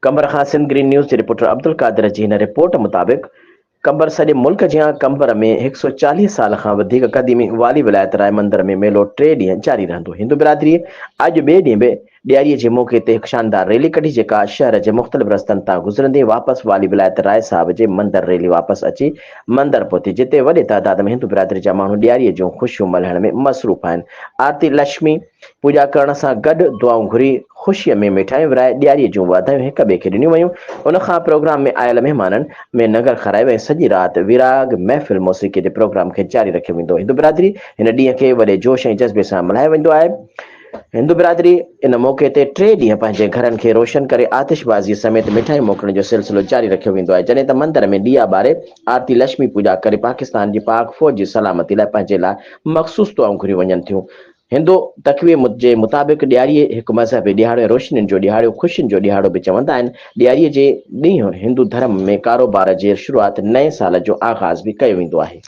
قمبر کان Sindh green news جي reporter Abdul Qadir جي هن رپورٽ مطابق قمبر سڄي ملڪ جيان قمبر ۾ هڪ سئو 40 سال کان وڌيڪ قديمي والي ولايت راء مندر ۾ ميلو ٽي ڏينهن جاري رهندو. هندو برادريء اڄ ٻئي ڏينهن به ڏياريء جي موقعي تي هڪ شاندار ريلي ڪڍي جيڪا شهر جي مختلف رستن تان گذرندي واپس والي ولايت راء صاحب جي مندر ريلي واپس اچي مندر پهتي جتي وڏي تعداد ۾ هندو برادري جا ماڻهو ڏياريء جون خوشيون ملهائڻ ۾ مصروف آهن. آرتي لڇمي پوڄا ڪرڻ سان گڏ دعائون گهري خوشيء ۾ مٺايون ورهائي ڏياريء جون واڌايون هڪ ٻئي کي ڏنيون ويون. ان کان پروگرام ۾ آيل مهمانن ۾ ننگر کارايو ۽ سڄي رات ويراڳ محفل موسيقيء جي پروگرام کي جاري رکيو ويندو. هندو برادري هن ڏينهن کي وڏي جوش ۽ جذبي سان ملهايو ويندو آهي. هندو برادري ان موقعي تي ٽي ڏينهن پنهنجي گهرن کي روشن ڪري آتشبازيء سميت مٺايون موڪلڻ جو سلسلو جاري رکيو ويندو آهي. جڏهن ته مندر ۾ ڏيئا ٻاري آرتي لڇمي پوڄا ڪري پاڪستان جي پاڪ فوج جي سلامتي لاء پنهنجي لاء مخصوص دعائون گهريون وڃن ٿيون. هندو تقويم جي مطابق ڏياري هڪ مذهبي ڏهاڙو ۽ روشنين جو ڏهاڙو، خوشين جو ڏهاڙو به چوندا آهن. ڏياريء جي ڏينهن هندو ڌرم ۾ ڪاروبار جي شروعات نئين سال جو آغاز به ڪيو ويندو آهي.